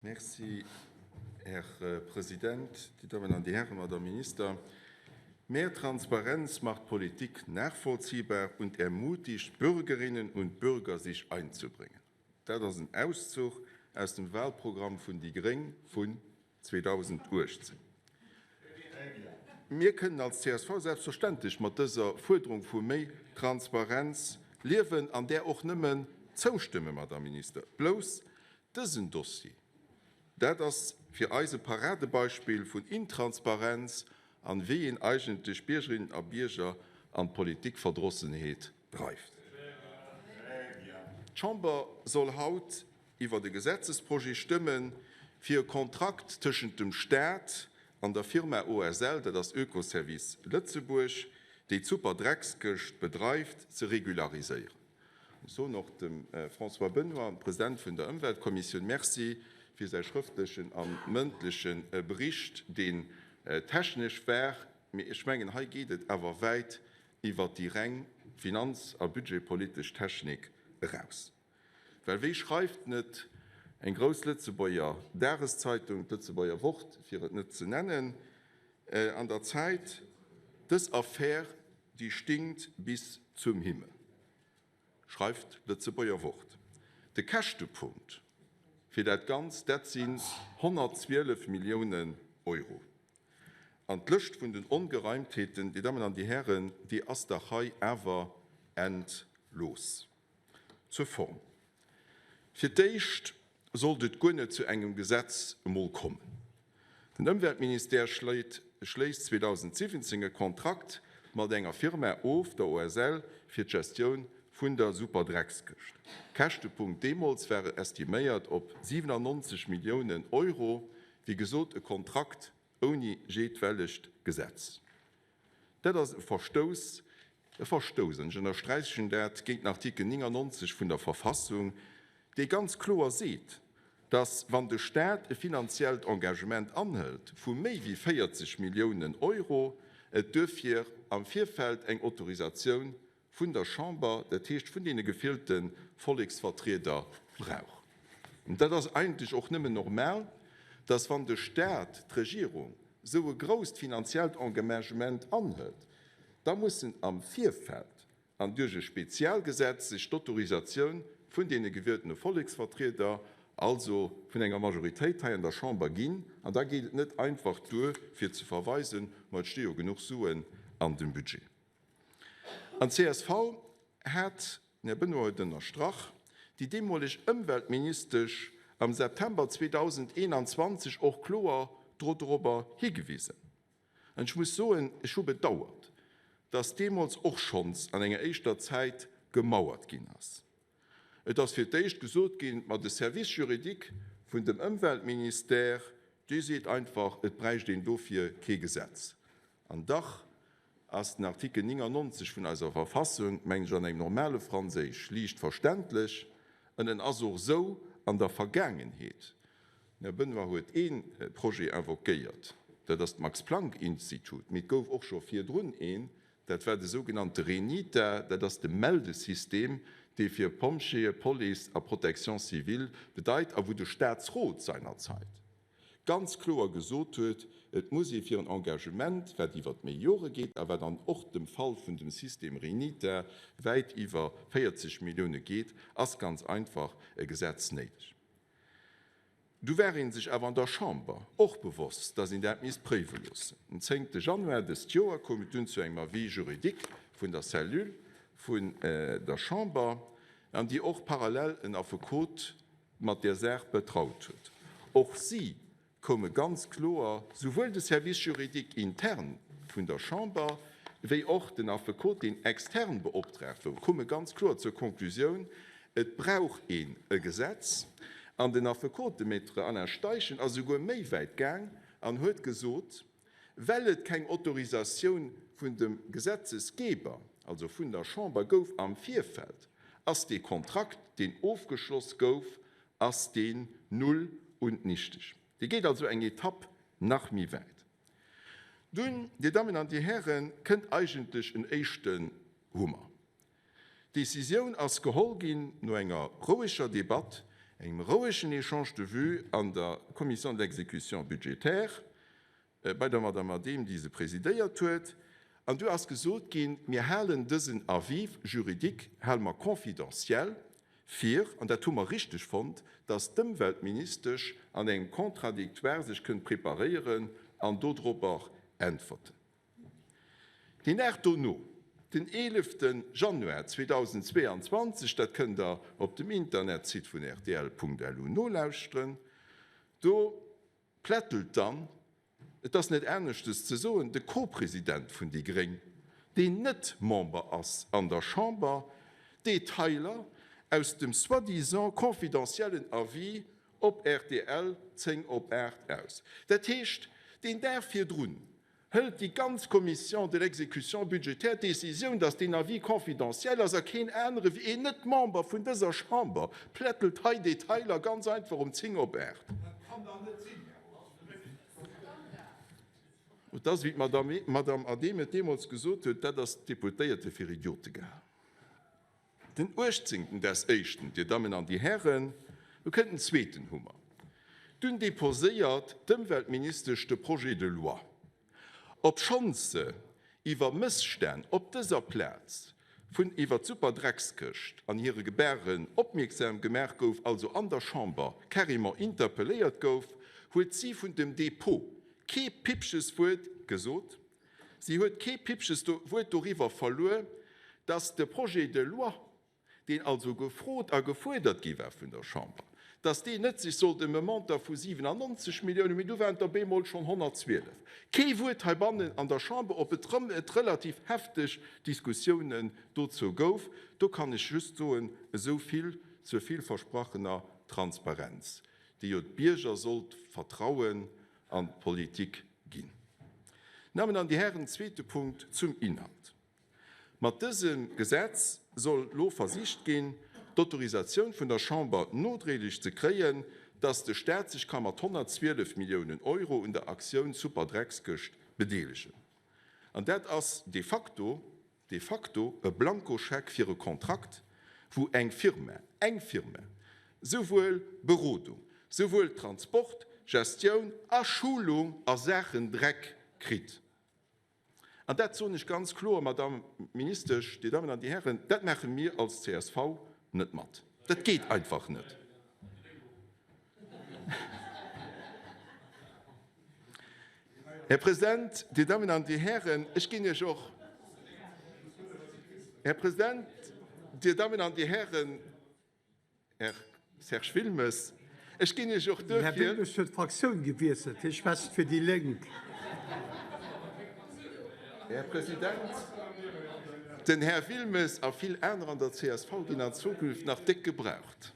Merci, Här President, Dir Dammen an Dir Hären, Madame Minister. Mehr Transparenz macht Politik nachvollziehbar und ermutigt Bürgerinnen und Bürger, sich einzubringen. Dat ass en Auszuch aus dem Wahlprogramm vun déi gréng vun 2018. Mir kënnen als csv selbstverständlech mat dëser Fuerderung vu méi Transparenz liewen an där och nëmmen zoustëmmen, Madame Minister. Blouss dësen Dossier, dat ass fir eis e Paradebeispill vun Intransparenz an wéi een eigentlech Biergerinnen a Bierger an d'Politikverdrossenheet dreift. D'Chamber soll haut iwwert e Gesetzesprojet stëmmen, fir e Kontrakt tëschent dem Staat an der Firma OSL, dat ass Oekoservice Lëtzebuerg, déi d'Superdreckskëscht bedreift, ze regulariséieren. Ech soen och dem François Benoy, President vun der Ëmweltkommissioun, Merci fir säi schrëftlechen a mëndleche Bericht, deen technesch war. Mee ech mengen, hei geet et awer wäit iwwert déi reng finanz a budgetpolitesch Technik eraus. Well wéi schreift net eng grouss Lëtzebuerger Dageszeitung, d'Lëtzebuerger Wort, fir et net ze nennen, an der Zäit, Dës Affär, déi stinkt bis zum Himmel, schreift d'Lëtzebuerger Wort. De Käschtepunkt fir dat Ganzt, dat sinn 112 Milliounen Euro. An d'Lëscht vun den Ongereimtheeten, Dir Dammen an Dir Hären, déi ass dach hei awer endlos. Zur Form. Fir d'éischt sollt et guer net zu engem Gesetz emol kommen. Den Ëmweltministère schléisst 2017 e Kontrakt mat enger Firma of, der OSL, fir d'Gestioun vun der Superdreckskëscht. Käschtepunkt deemools war estiméiert op 97 Milliounen Euro. Wéi gesot, e Kontrakt ouni jeetwellegt Gesetz. Dat ass e Verstouss, e Verstouss, an ech ënnersträichen dat, géint den Artikel 99 vun der Verfassung, dee ganz kloer seet, dass, wann de Stat e finanziellt Engagement anhëlt vu méi wéi 40 Milliounen Euro, et duerfir am Virfeld eng Autorisatioun vun der Chamber, dat heescht vun deene gewielte Volleksvertrieder, brauch. An dat ass eigentlech och nëmmen normal, dass wann de Stat, d'Regierung, esou e grousst finanziellt Engagement anhëlt, da mussen am Virfeld an duerch e Spezialgesetz sech d'Autorisatioun vun deene gewieltene Volleksvertrieder, also vun enger Majoritéit hei an der Chamber ginn. An da geet et net einfach duer fir ze verweisen, ma et sti jo genuch Suen an dem Budget. An csv hat, den Här Benoy huet ënnerstrach, déi deemoleg Ëmweltministesch am September 2021 och kloer drodrobber higewisen. An ech muss soen, ech hu bedauert, dass deemools och schonns an enger éischter Zäit gemauert ginn ass. Et ass fir d'éischt gesot ginn, ma de Service juridique vun dem Ëmweltministère, dee seet einfach, et bräicht een dofir kee Gesetz. An dach ass den Artikel 99 vun eiser Verfassung, mengen ech, an engem normale Franséisch liicht verständlech, an en ass och esou an der Vergaangenheet, den Här Benoy huet ee Projet invoquéiert, dat ass d'Max-Planck-Institut, mee et gouf och scho virdrun een, dat war de sougenannte RENITA, dat ass de Meldesystem, dee fir Pompjeeë, Police a Protection civile bedeit a wou de Statsrot seinerzeit ganz kloer gesot huet, et muss ee fir en Engagement, wat iwwert méi Jore geet a wat an och dem Fall vun dem System RENITA wäit iwwer 40 Millioune geet, ass ganz einfach e Gesetz néideg. Du war ee sech awer an der Chamber och bewosst, datt een dat misst préiwe loossen. Den zéngte Januar dëst Joer koum et dunn zu engem Avis juridique vun der Cellule vun der Chamber, an déi och parallel en Affekot mat där Saach betraut huet. Och si koume ganz kloer, souwuel de Service juridique interne vun der Chamber wéi och den Affekot, deen extern beoptraagt gouf, koume ganz kloer zur Konklusioun, Et brauch een e Gesetz. An den Affekot, de Maître Alain Steichen, ass esouguer méi wäit gaang an huet gesot, well et keng Autorisatioun vun dem Gesetzesgeber, also vun der Chamber gouf am Virfeld, ass dee Kontrakt, deen ofgeschloss gouf, ass deen null und nichtig. Dee geet also eng Etapp nach méi wäit. Dunn, Dir Dammen an Dir Hären, kënnt eigentlech en éischten Hummer. D'Decisioun ass geholl ginn no enger roueger Debatt. engem rouegen Échange de vues an der Commission d'exécution budgétaire bei der Madame Adehm, déi se presidéiert huet, an du ass gesot ginn, mir halen dësen Avis juridique hale mer confidentiel, fir, an dat hu mer richteg fonnt, dass d'Ëmweltministesch an engem Contradictoire sech kënnt preparéieren an dodropper äntwerten. Deen Dag dono, den 11 Januar 2022, dat kënnt Der op dem Internetsite vun rtl.lu nolauschteren, do plättelt dann, et ass net aneschtes ze soen, de Co-President vun déi gréng, deen net Member ass an der Chamber, Detailer aus dem soi-disant confidentiellen Avis op rtl 10 op 8 aus. Dat heescht, deen Dag virdrun hëlt déi ganz Commission de l'exécution budgétaire d'Décisioun, dass deen Avis confidentiel ass a keen anere wéi een Net-Member vun dëser Chamber plättelt hei Detailer ganz einfach um 10 op 8. Et ass, wéi d'Madame Adehm et deemools gesot huet, dat ass d'Deputéierte fir Idiote gehalen. Den 18. Des éischten, Dir Dammen an Dir Hären, do kënnt den zweeten Hummer. Dunn deposéiert d'Ëmweltministesch de Projet de loi, obschonns se iwwer Mësstänn op dëser Plaz vun iwwer d'Superdreckskëscht an hire Gebaren opmierksam gemaach gouf, also an der Chamber carrément interpelléiert gouf, huet si vun dem Depot kee pippches Wuert gesot. Si huet kee Pippches Wuert doriwwer verluer, dass de Projet de loi, deen also gefrot a gefuerdert gi war vun der Chamber, dass deen net sech sollt ëm e Montant vu 97 Milliounen, mee du waren et der bemol schonn 112. Kee Wuert heibannen an der Chamber, ob et et relativ hefteg Diskussiounen dozou gouf. Do kann ech just soen, esou vill zur villversprachener Transparenz, déi jo d'Bierger sollt Vertrauen an d'Politik ginn. Dammen an Dir Hären, zweete Punkt zum Inhalt. Mat dësem Gesetz soll elo versicht ginn, d'Autorisatioun vun der Chamber nodréiglech ze kréien, dass de Stat sech ka mat 112 Milliounen Euro un der Aktioun Superdreckskëscht bedeelegen. An dat ass de facto de facto e Blankoscheck fir e Kontrakt, wou eng Firma, eng Firma, souwuel Berodung, souwuel Transport, Gestioun a Schulung a Saachen Dreck kritt. An dat soen ech ganz kloer, Madamm Ministesch, Dir Dammen an Dir Hären, dat maache mir als csv net mat. Dat geet einfach net. Här President, Dir Dammen an Dir Hären, ech ginn Iech och, Här President, Dir Dammen an Dir Hären, Här Serge Wilmes, ech ginn Iech och duerfir. Här Wilmes huet d'Fraktioun gewiesselt, hie schwätzt fir déi Lénk. Här President, den Här Wilmes a vill aner an der csv ginn an Zukunft nach déck gebraucht.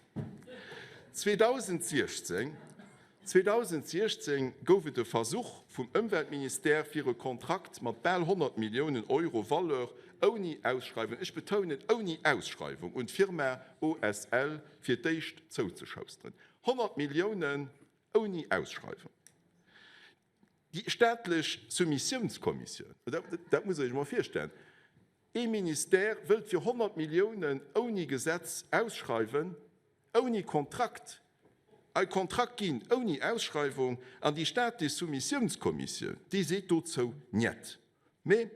2016 2016 gouf et e Versuch vum Ëmweltministère fir e Kontrakt mat bal 100 Milliounen Euro Valeur ouni Ausschreiwung, ech betounen ouni Ausschreiwung, un d'Firma OSL fir d'éischt zouzeschousteren. 100 Milliounen ouni Ausschreiwung. Déi staatlech Soumissiounskommissioun, dat musst Der Iech emol virstellen, ee Ministère wëllt fir 100 Milliounen ouni Gesetz ausschreiwen, ouni Kontrakt, e Kontrakt ginn ouni Ausschreiwung, an déi staatlech Soumissiounskommissioun, déi seet dozou Njet. Mee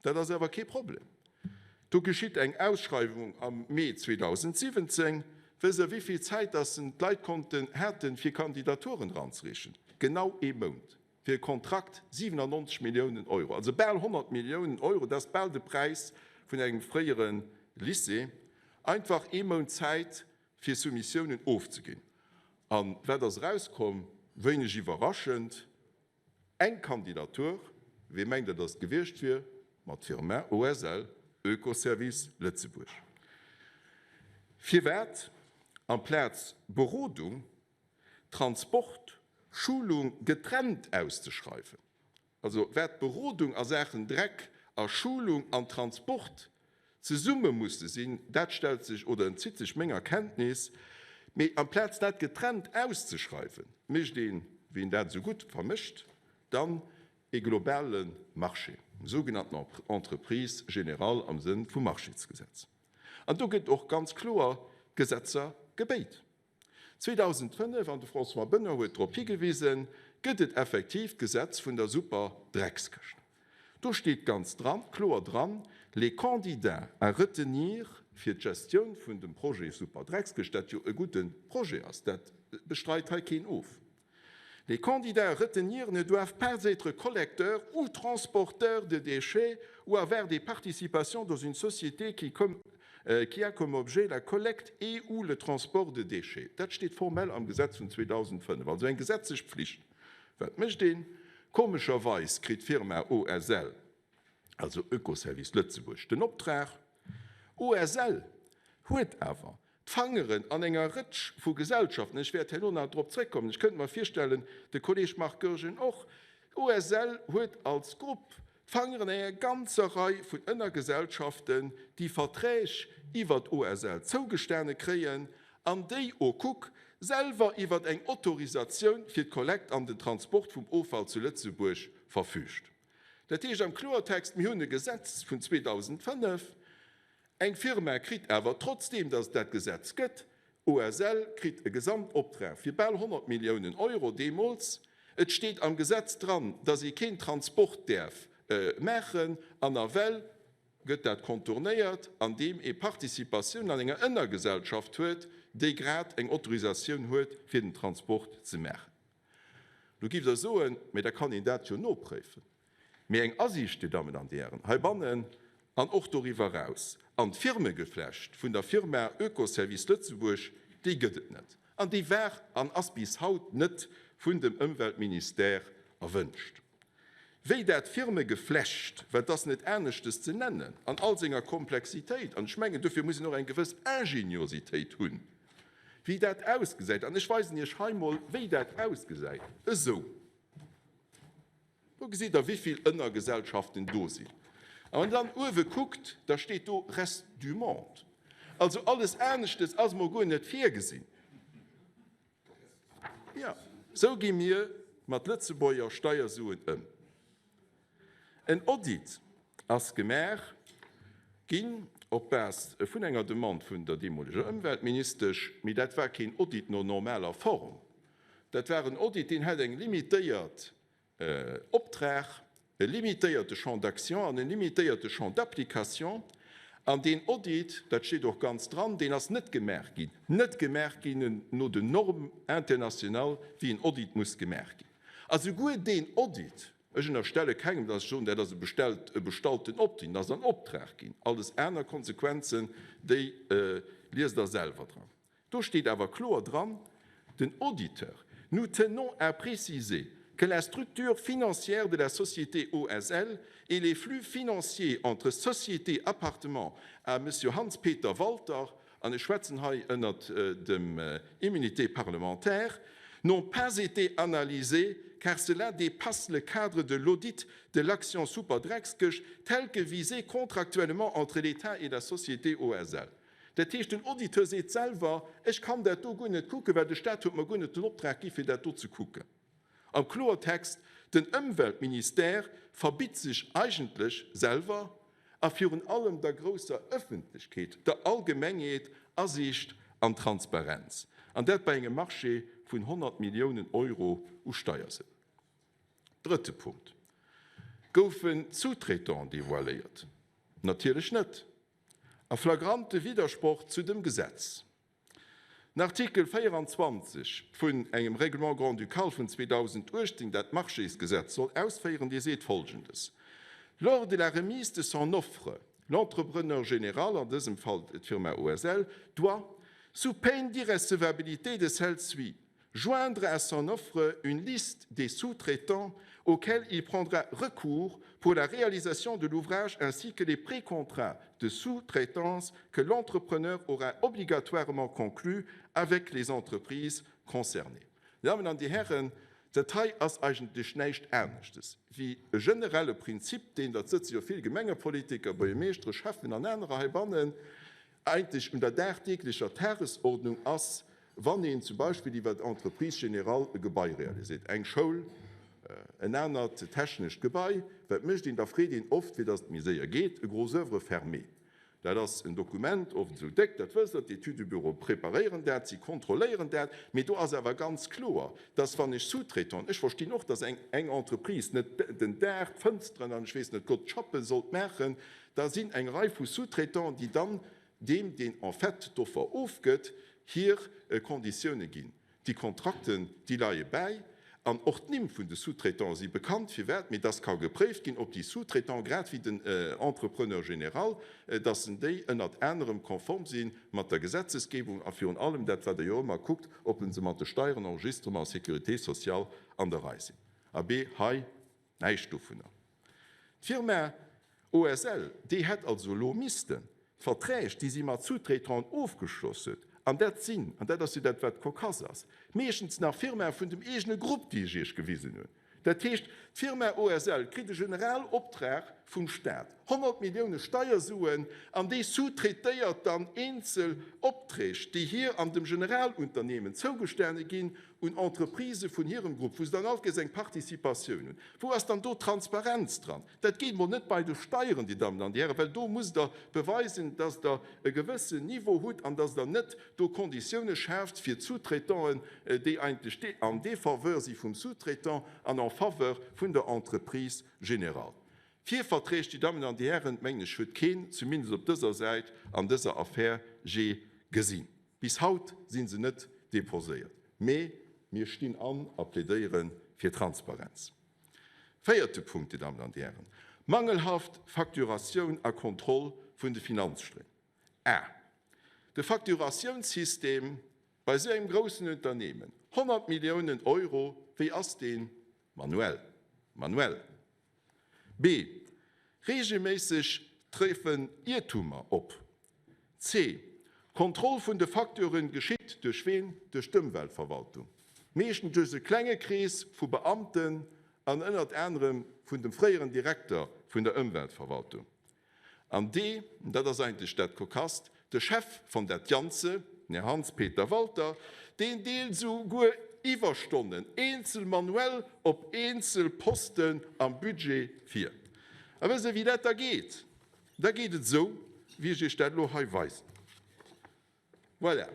dat ass awer kee Problem. Do geschitt eng Ausschreiwung am Mee 2017. Wësst Der, wéi vill Zäit dass d'Leit konnten, haten, fir Kandidaturen eranzereechen? Genau ee Mount fir e Kontrakt, 97 Milliounen Euro, also bal 100 Milliounen Euro, dat ass bal de Präis vun engem fréiere Lycée. Einfach ee Mount Zäit, fir Soumissiounen ofzeginn. A wat ass erauskomm? Wéineg iwwerraschend, Eng Kandidatur, wee mengt der, dass et gewiescht wier? Ma d'Firma OSL, Oekoservice Lëtzebuerg. Firwat amplaz Berodung, Transport, Schulung getrennt auszeschreiwen? Also wat Berodung a Saachen Dreck a Schulung an Transport zesumme musse sinn, dat stellt sech oder entzitt sech menger Kenntnis. Mee amplaz dat getrennt auszeschreiwen, mécht een, wéi een dat esou gutt vermécht, dann e globale Marché, sougenannten Entreprise générale am Sënn vum Marchésgesetz. An do gëtt och ganz kloer d'Gesetzer gebéit. 2005, an de François Benoy huet drop higewisen, gëtt et effektiv d'Gesetz vun der Superdreckskëscht. Do steet ganz dran, kloer dran, Les candidats à retenir fir d'Gestioun vun dem Projet Superdreckskëscht, dat jo e gudde Projet ass, dat bestreit hei keen of, Les candidats à retenir ne doivent pas être collecteurs ou transporteurs de déchets ou avoir des participations dans une société qui, comme, euh, qui a comme objet la collecte et ou le transport de déchets. Dat steet formell am Gesetz vun 2005, also eng gesetzlech Pflicht. Wat mécht een? Komescherweis kritt d'Firma OSL, also Oekoservice Lëtzebuerg, den Optrag. OSL huet awer d'Fangeren an enger Rëtsch vu Gesellschaften, ech wäert herno nach drop zréckkommen, ech kënnt mer virstellen, de Kolleeg Marc Goergen och, OSL huet als Grupp d'Fangeren an enger ganzer Rei vun Ënnergesellschaften, déi Verträg iwwert OSL zougestane kréien an déi, oh kuck, selwer iwwert eng Autorisatioun fir d'Kollekt an den Transport vum Offall zu Lëtzebuerg verfüügt. Dat heescht am Kloertext, mir hunn e Gesetz vun 2005, Eng Firma kritt awer, trotzdeem datt et dat Gesetz gëtt, OSL kritt e Gesamtoptrag fir bal 100 Milliounen Euro deemools. Et steet am Gesetz dran, datt ee keen Transport däerf maachen an nawell gëtt dat contournéiert, andeem ee Participatioun an enger Ënnergesellschaft huet, déi grad eng Autorisatioun huet, fir den Transport ze maachen. Lo giff Der soen, mä da kann een dat jo nopréifen. Mee eng Asiicht, Dir Dammen an Dir Hären, heibannen an och doriwwer eraus an d'Firmegeflecht vun der Firma Oekoservice Lëtzebuerg, déi gëtt et net an déi war an ass bis haut net vun dem Ëmweltministère erwënscht. Wéi dat Firmegeflecht, well et ass net aneschtes ze nennen, an all senger Komplexitéit, an ech mengen, dofir muss een och eng gewëss Ingeniositéit hunn, wéi dat ausgesäit, an ech weisen Iech hei mol, wéi dat ausgesäit, esou. Do gesitt Der, wéivill Ënnergesellschaften do sinn. A wann Der dann uewe kuckt, da steet do Reste du monde. Also alles aneschtes ass emol guer net virgesinn. Jo, esou gi mir mat Lëtzebuerger Steiersuen ëm. En Audit ass gemaach ginn op Base vun enger Demande vun der deemoleger Ëmweltministesch, mee dat war keen Audit no normaler Form. Dat war en Audit, deen hat eng limitéiert Optrag, e limitéierte Champ d'action an e limitéierte Champ d'application. An deen Audit, dat steet och ganz dran, deen ass net gemaach ginn, net gemaach ginn no den Normes internationales, wéi en Audit muss gemaach ginn. A souguer deen Audit, ech ënnerstelle kengem, datt ech soen, dat ass e bestellt, e bestallten Audit, dat ass an Optrag ginn. Alles aner Konsequenzen, déi liest Der selwer dran. Do steet awer kloer dran, den Auditeur, Nous tenons à préciser que la structure financière de la société OSL et les flux financiers entre sociétés appartement à Monsieur Hans-Peter Walter, an ech schwätzen hei ënnert dem Immunité parlementaire, n'ont pas été analysés, car cela dépasse le cadre de l'audit de l'action Superdreckskëscht tel que visé contractuellement entre l'État et la société OSL. Dat heescht, den Auditeur seet selwer, Ech kann dat do guer net kucken, well de Stat huet mer guer net den Optrag gi fir dat do ze kucken. Am Kloertext, Den Ëmweltministère verbitt sech eigentlech selwer a virun allem der grousser Ëffentlechkeet, der Allgemengheet Asiicht an Transparenz, an dat bei engem Marché vun 100 Milliounen Euro u Steiersuen. Drëtte Punkt, Goufen d'Sous-traitants devoiléiert? Natierlech net. A flagrante Widdersproch zu dem Gesetz. Den Artikel 24 vun engem Règlement grand-ducal vun 2018, dat d'Marchésgesetz soll ausféieren, dee seet Folgendes, Lors de la remise de son offre, l'entrepreneur général, an dësem Fall d'Firma OSL, doit, sous peine d'irrecevabilité de celle-ci, joindre à son offre une liste des sous-traitants auxquels il prendra recours pour la réalisation de l'ouvrage ainsi que les précontrats de sous-traitance que l'entrepreneur aura obligatoirement conclus avec les entreprises concernées. Dir Dammen an Dir Hären, dat hei ass eigentlech näischt aneschtes wéi e generelle Prinzip, deen, dat sëtze jo vill Gemengepolitiker, Buergermeeschtere, Schäffen an anerer heibannen, eigentlech un der dagdeeglecher Tagesordnung ass, wann een zum Beispill iwwer d'Entreprise générale e Gebai realiséiert, eng Schoul, en anert technescht Gebai, wat mécht een? Da freet een oft, fir datt et méi séier geet, e Gros oeuvre fermé. Dat ass en Dokument, oft esou déck, dat wësst Der, d'Études-bureaue preparéieren dat, si kontrolléieren dat, mee do ass awer ganz kloer, dass wann ech Sous-traitanten, ech verstinn och, dass eng eng Entreprise net den Daach, d'Fënsteren an ech weess net Gott d'Schappe sollt maachen, da sinn eng Rei vu Sous-traitants, déi dann deem, deen en fait d'Offer ofgëtt, hir Konditioune ginn. Déi Kontrakten, déi leie bäi an och d'Nimm vun de Sous-traitants si bekannt. Firwat? Mee dass ka gepréift ginn, ob déi Sous-traitants, grad wéi den Entrepreneur général, dass en déi ënnert anerem konform si mat der Gesetzesgebung a virun allem dat, wat Der jo ëmmer kuckt, ob se mat de Steieren, Enregistrement a Sécurité sociale an der Rei sinn. Abee, hei näischt dovunner. D'Firma OSL, déi hätt also elo missten d'Verträg, déi si mat Sous-traitanten ofgeschloss huet, an dat sinn, an dat ass jo dat wat cocasse ass, meeschtens nach Firmae vun dem eegene Grupp, déi ech Iech gewisen hunn. Dat heescht, d'Firma OSL kritt e Generaloptrag vum Staat, 100 Millioune Steiersuen, an déi sous-traitéiert dann eenzel Opträg, déi hir an dem Generalunternehmen zougestane ginn, un Entreprisë vun hirem Grupp, wou se dann alt eng Participatioun hunn. Wou ass dann do d'Transparenz dran? Dat geet mol net bei de Steieren, Dir Dammen an Dir Hären, well do musst Der beweisen, dass Der e gewëssen Niveau hutt an dass Der net do Konditioune schaaft fir d'Sous-traitanten, déi eigentlech en défaveur si vum Sous-traitant an en faveur vun der Entreprise générale. Virverträg, Dir Dammen an Dir Hären, mengen ech, huet keen, zumindest op dëser Säit, an dëser Affär je gesinn. Bis haut si se net deposéiert, mee mir stinn an a plädéiere fir Transparenz. Véierte Punkt, Dir Dammen an Dir Hären, mangelhaft Facturatioun a Kontroll vun de Finanzstréim. A. De Facturatiounssystem bei esou engem groussen Unternehmen, 100 Milliounen Euro, wéi ass deen? Manuell. Manuell. B. Reegelméisseg treffen Iertumer op. C. D'Kontroll vun de Facturen geschitt duerch ween? Duerch d'Ëmweltverwaltung, meeschtens duerch e klenge Krees vu Beamten an ënnert anerem vun dem fréieren Direkter vun der Ëmweltverwaltung. An dee, dat ass eigentlech dat Kokasst, de Chef von dat Janze, den Här Hans-Peter Walter, deen deelt esou guer Iwwerstonnen eenzel manuell op eenzel Posten am Budget vir. A wësst Der, wéi dat da geet? Da geet et esou, wéi ech Iech dat elo hei weisen. Voilà,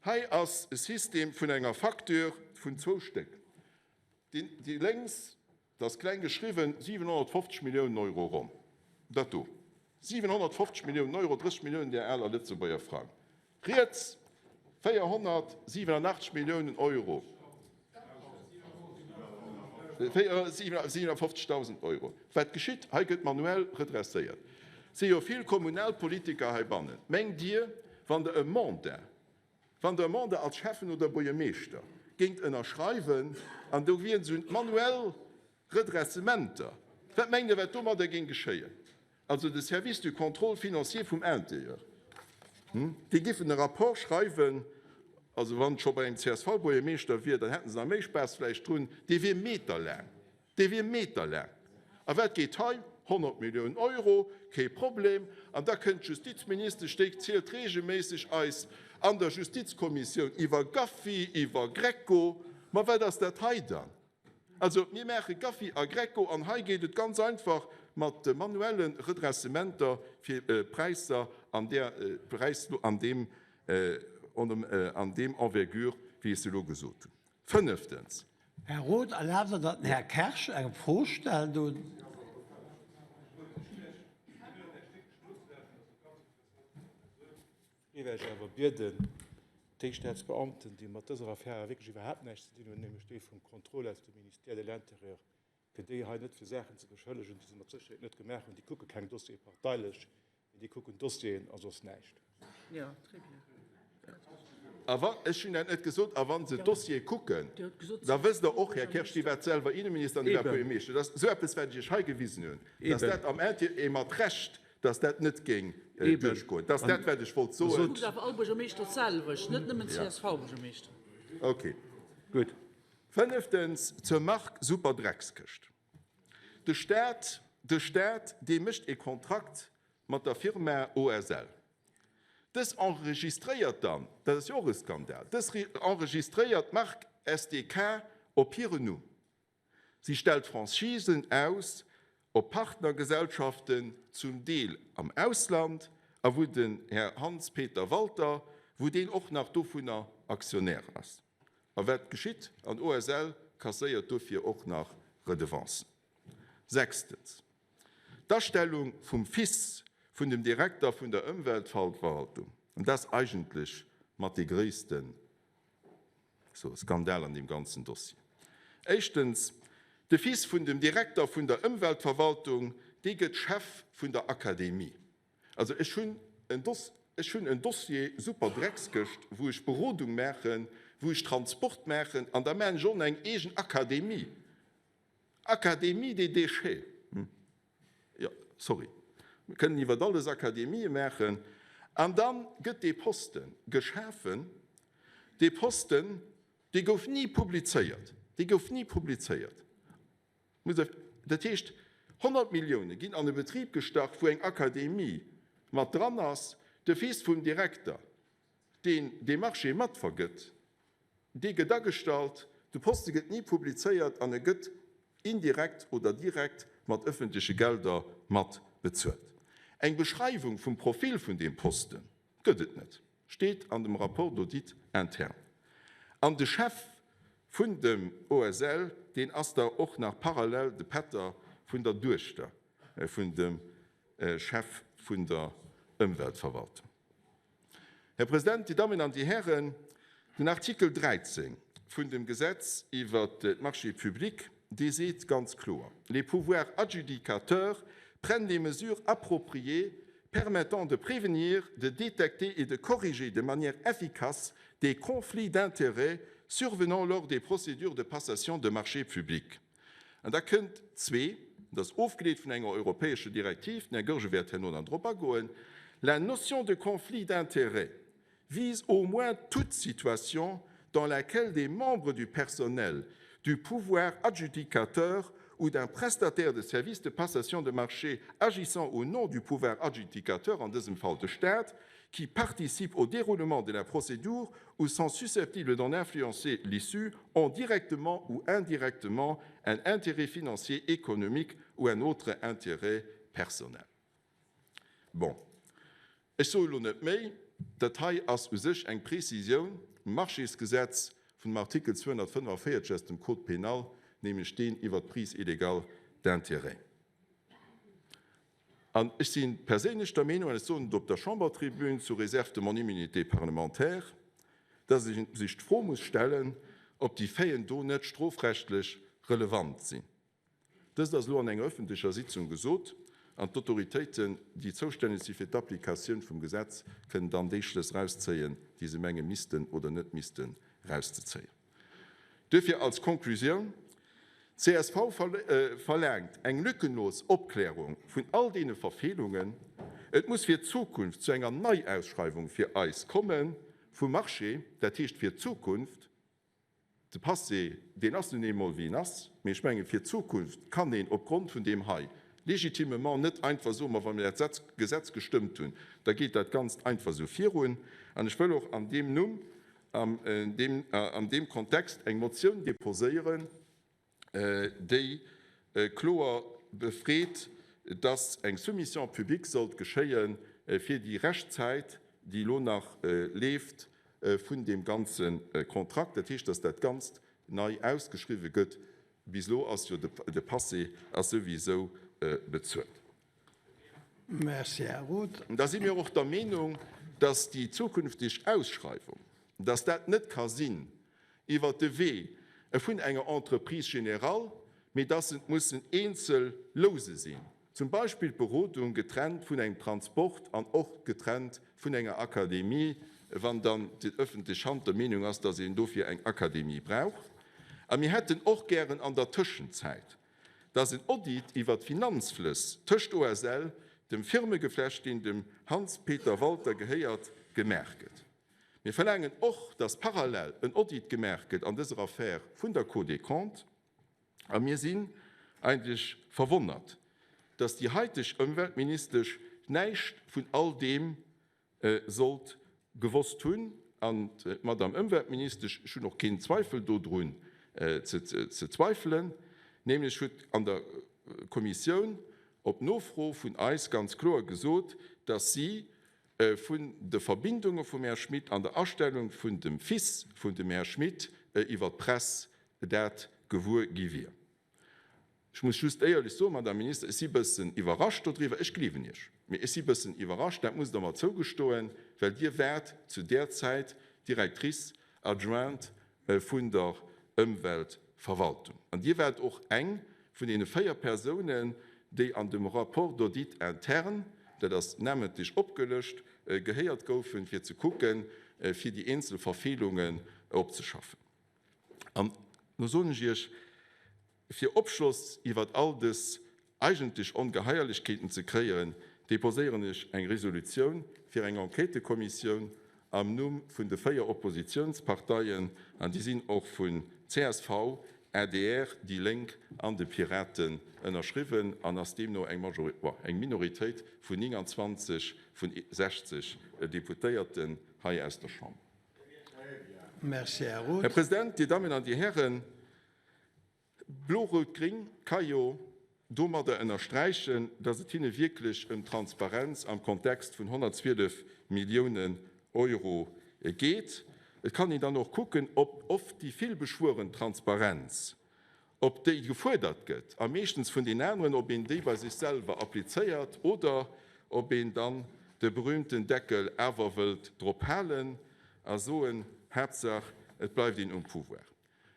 hei ass e System vun enger Facture vun zwou Stéck. Déi lénks, dat ass kleng geschriwwen, 750 Milliounen Euro ronn. Dat do, 750 Milliounen Euro, 30 Milliounen där aler Lëtzebuerger Frang. Riets, 487 Milliounen Euro, 457.000 Euro. Wat geschitt? Hei gëtt manuell redresséiert. Et si jo vill Kommunalpolitiker heibannen. Mengt Dir, wann Der e Mandat Wann Der e Mandat als Schäffen oder Buergermeeschter géingt ënnerschreiwen an do wieren esou manuell Redressementer, wat mengt Der, wat domadder géing geschéien? Also de Service du contrôle financier vum Intérieur, déi giffen e Rapport schreiwen, also wann et scho bei engem CSV-Buergermeeschter wier, dann hätte se nach méi Spaass vläicht drun, dee wier meterlaang. Dee wier meterlaang. A wat geet hei? 100 Milliounen Euro, kee Problem. An da kënnt d'Justizministesch, déi zielt reegelméisseg eis an der Justizkommissioun iwwer Gaffi, iwwer Greco. Ma wat ass dat hei dann? Also mir maache Gaffi a Greco an hei geet et ganz einfach mat manuelle Redressementer fir Präisser an där Präis an deem an deem Envergure, wéi ech se elo gesot hunn. Fënneftens. Här Roth, erlaabt Der, datt den Här Kersch eng Fro stellt, oder? Géif ech awer bieden, déi Staatsbeamten, déi mat dëser Affär wierklech iwwerhaapt näischt ze dinn hunn, nämlech déi vum Contrôle aus dem Ministère de l'Intérieur, fir déi hei net fir Saachen ze beschëllegen, déi se mat Sécherheet net gemaach hunn. Déi kucke keng Dossiere parteilech, mee déi kucken Dossieren a soss näischt. A wa, ech hunn dat net gesot, a wa se d'Dossiere kucken, da wësst Der och, Här Kersch, Dir waart selwer Inneminister an Dir waart Buergermeeschter, dass esou eppes, wat ech Iech hei gewisen hunn, dass dat am Intérêt, et mat Recht, dass dat net géing duerchgoen. Dat ass dat, wat ech wollt soen. Kuckt awer all Buergermeeschter d'selwecht, net nëmmen d'CSV-Buergermeeschter. Okay. Gutt. Fënneftens, zur Mark Superdreckskëscht. De Staat, de Staat, dee mécht ee Kontrakt mat der Firma OSL. Dës enregistréiert dann, dat ass jo och e Skandal, dës enregistréiert d'Mark SDK op hiren Numm. Si stellt Franchisen aus op Partnergesellschaften, zum Deel am Ausland. A wou den Här Hans-Peter Walter, wou deen och nach dovunner Aktionär ass. A wat geschitt? An OSL kasséiert dofir och nach Redevancen. Sechstens, d'Astellung vum Fils vun dem Direkter vun der Ëmweltverwaltung, an dat ass eigentlech mat dee gréisste Skandal an deem ganzen Dossier. Éischtens, de Fils vun dem Direkter vun der Ëmweltverwaltung, dee gëtt Chef vun der Akademie. Also ech hunn en Doss, ech hunn en Dossier Superdreckskëscht, wou ech Berodung maachen, wou ech Transport maachen an da maachen ech och nach eng eegen Akademie, Académie des déchets. Jo, sorry, mir kënnen iwwert alles Akademië maachen. An da gëtt dee Poste geschafen, dee Posten, dee gouf ni publizéiert, dee gouf ni publizéiert. Dat heescht, 100 Millioune ginn an e Betrib gestach, wou eng Akademie mat dran ass, de Fils vum Direkter, deen dee Marché mat vergëtt, dee gëtt agestallt, de Poste gëtt ni publizéiert an e gëtt indirekt oder direkt mat ëffentleche Gelder mat bezuelt. Eng Beschreiwung vum Profil vun deem Poste gëtt et net, steet an dem Rapport d'audit interne. An de Chef vun dem OSL, deen ass da och nach parallel de Pätter vun der Duechter vun dem Chef vun der Ëmweltverwaltung. Här President, Dir Dammen an Dir Hären, den Artikel 13 vun dem Gesetz iwwert d'Marchés publics, dee seet ganz kloer, Les pouvoirs adjudicateurs prennent les mesures appropriées permettant de prévenir, de détecter et de corriger de manière efficace des conflits d'intérêts survenant lors des procédures de passation de marchés publics. An da kënnt zwee, dat ass ofgeleet vun enger europäescher Direktiv, den Här Goergen wäert herno dann drop agoen, La notion de conflit d'intérêts vise au moins toute situation dans laquelle des membres du personnel du pouvoir adjudicateur ou d'un prestataire de services de passation de marché agissant au nom du pouvoir adjudicateur, an dësem Fall de Staat, qui participent au déroulement de la procédure ou sont susceptibles d'en influencer l'issue, ont directement ou indirectement un intérêt financier, économique ou un autre intérêt personnel. Bon, ech soe lo net méi, dat hei ass u sech eng Prezisioun um Marchésgesetz vun dem Artikel 245 aus dem Code pénal, nämlech deen iwwert d'Prise illégale d'intérêts. An ech si perséinlech der Meenung, an ech soen et op der Chambertribün, sous réserve de mon immunité parlementaire, dass ee sech d'Fro muss stellen, ob déi Faiten do net strofrechtlech relevant sinn. Dëst ass elo an enger öffentlecher Sitzung gesot, an d'Autoritéiten, déi zoustänneg si fir d'Applikatioun vum Gesetz, kënnen dann déi Schlëss erauszéien, déi se menge missten oder net missten erauszezéien. Duerfir als Konklusioun, Csv verlaangt eng lückenlos Opklärung vun all deene Verfeelungen. Et muss fir d'Zukunft zu enger Neiausschreiwung fir eis komme vum Marché, dat heescht fir d'Zukunft. De Passé, deen ass nun eemol wéi en ass, mee ech mengen, fir d'Zukunft kann een opgrond vun deem hei légitimement net einfach soen, ma wa mir dat Gesetz gestëmmt hunn, da geet dat Ganzt einfach esou virun. An ech wëll och an deem Numm, an deem Kontext eng Motioun déposéieren, déi kloer befreet, dass eng Soumission publique sollt geschéie fir déi Reschtzäit, déi elo nach leeft vun deem ganze Kontrakt. Dat heescht, dass dat Ganzt nei ausgeschriwwe gëtt. Bis elo ass jo de Passé ass souwisou bezuelt. Merci, Här Roth. Da si mir och der Meenung, dass déi zukünfteg Ausschreiwung, dass dat net ka sinn iwwert de Wee vun enger Entreprise générale, mee dass et mussen eenzel Louse sinn, zum Beispill d'Berodung getrennt vun engem Transport an och getrennt vun enger Akademie, wann dann déi öffentlech Hand der Meenung ass, dass een dofir eng Akademie brauch. A mir hätten och gären an der Tëschenzäit, dass en Audit iwwert d'Finanzflëss tëscht OSL, dem Firmegeflecht, deen dem Hans-Peter Walter gehéiert, gemaach gëtt. Mir verlaangen och, dass parallel en Audit gemaach gëtt an dëser Affär vun der Cour des Comptes. A mir sinn eigentlech verwonnert, dass déi haiteg Ëmweltministesch näischt vun all deem sollt gewosst hunn. An d'Madame Ëmweltministesch, ech hunn och keen Zweifel dodrun ze zweifelen, nämlech huet an der Kommissioun op Nofro vun eis ganz kloer gesot, dass si. vun de Verbindunge vum Här Schmit an der Astellung vun dem Fils vun dem Här Schmit iwwer d'Press dat gewuer gi wier. Ech muss just éierlech soen, Madame Minister, ech si bëssen iwwerrascht dodriwwer. Ech gleewen Iech, mee ech si bëssen iwwerrascht, dat musst Der mer zougestoen, well Dir waart zu där Zäit Directrice adjointe vun der Ëmweltverwaltung an Dir waart och eng vun deene 4 Persounen, déi an dem Rapport d'audit interne, dat ass namentlech opgelëscht, gehéiert goufen, fir ze kucken, fir déi eenzel Verfeelungen opzeschaffen. An lo soen ech Iech, fir Opschloss iwwert all dës eigentlech Ongeheierlechkeeten ze kréien, deposéieren ech eng Resolutioun fir eng Enquêtekommissioun am Numm vun de 4 Oppositionsparteien, an déi sinn och vun csv, adr, déi Lénk an de Piraten ënnerschriwwen an ass deemno eng eng Minoritéit vun 29 vun 60 Deputéierten hei aus der Chamber. Merci, Här Roth. Här President, Dir Dammen an Dir Hären, Blo-Rout-Gréng ka jo domadder ënnersträichen, datt et hinne wierklech ëm Transparenz am Kontext vun 112 Milliounen Euro geet. Et kann een dann och kucken, ob oft déi vill beschwueren Transparenz Ob déi gefuerdert gëtt, a meeschtens vun den aneren, ob een déi bei sech selwer applizéiert oder ob een dann de berühmten Deckel awer wëllt drop halen a soen, Haaptsaach et bleift een um Pouvoir.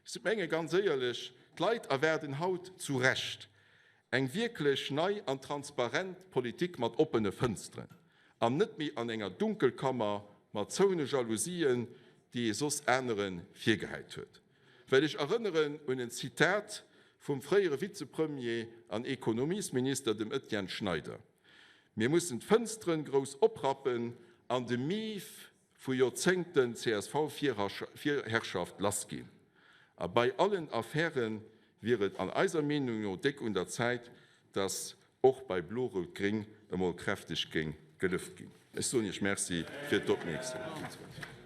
Ech menge ganz éierlech, d'Leit erwaarden haut zu Recht eng wierklech nei an transparent Politik mat oppene Fënsteren an net méi an enger Dunkelkammer mat zouene Jalousien, déi ee soss anere virgehäit huet. Well ech erënneren un en Zitat vum fréiere Vizepremier an Ekonomiesminister, dem Etienne Schneider, Mir mussen d'Fënsteren grouss oprappen an de Mief vu Joerzéngten CSV-Virherrschaft lassginn. A bei allen Affäre wier et an eiser Meenung no déck un der Zäit, dass och bei Blo-Rout-Gréng emol kräfteg géing gelëft ginn. Ech soen Iech Merci fir d'Opmierksamkeet.